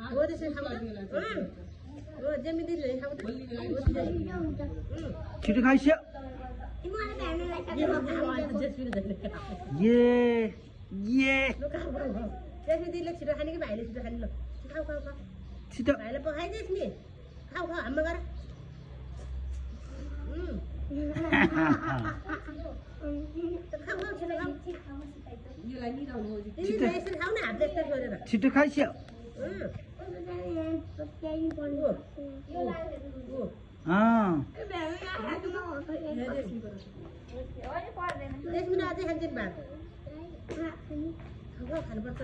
हो त्यसरी खाऊ हो जमिदिले खाऊ त छिटो खाइस्यो ये जमिदिले छिटो खाने कि भाइले छिटो खाने ल खाऊ खाऊ खाऊ छिटो भाइले पकाइदिस् नि खाऊ खाऊ हाम्मा गर छिटो खाइस्यो खानुपर्छ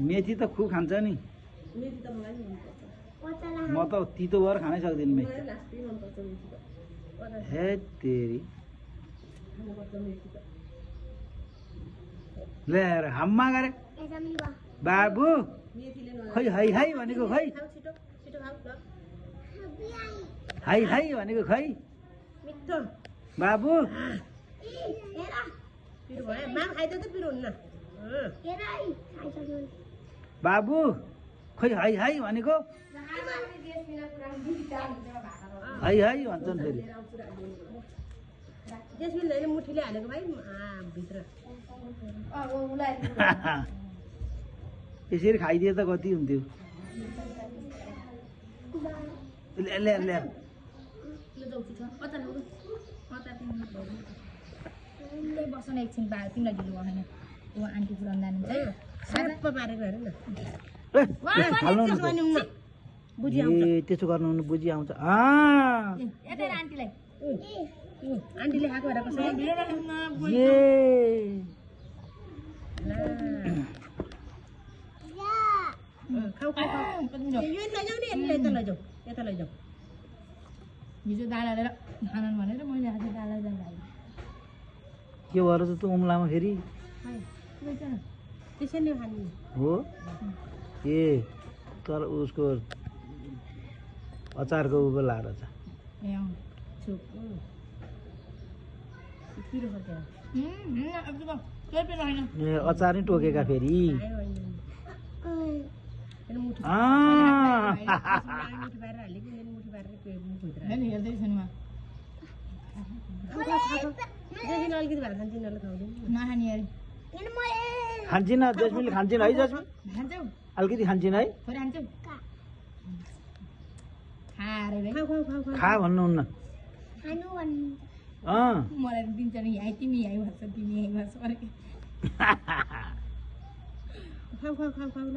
मेथी त खुब खान्छ नि म त तितो भएर खानै सक्दिनँ मेथी हे तेरी ल्याएर हाम्मा गरे बाबु खै है है भनेको खै है है भनेको खै बाबु बाबु खै है है भनेको है है भन्छन् फेरि मुठीले हालेको भाइ भित्र यसरी खाइदिए त कति हुन्थ्यो ल्या ल्या बस्न एकछिन बा तिमीलाई ढिलो भएन ऊ आन्टी पुऱ्याउनु जानुहुन्छ पारेको हेर न त्यसो गर्नु बुझी आउँछ आन्टीलाई आन्टीले खाएको हेर कसरी खाऊ खाऊ यो लैजाऊ नि यता लैजाऊ यता लैजाऊ हिजो दादा लिएर खानन् भनेर मैले आज दादा जाँदा के भएर त उम्लामा फेरि त्यसरी खानु हो ए तर उसको अचारको उको लाएर छ अचार नै टोकेका फेरि खान्छिन जस्मिनले खान्छिन है जस्मिन अलिकति खान्छिन है खा भन्नुहुन्न मलाई दिन्छ नि यहीँ तिमी यहीँ भन्छ तिमी यहीँ भन्छ खाऊ खाऊ खाऊ खाऊ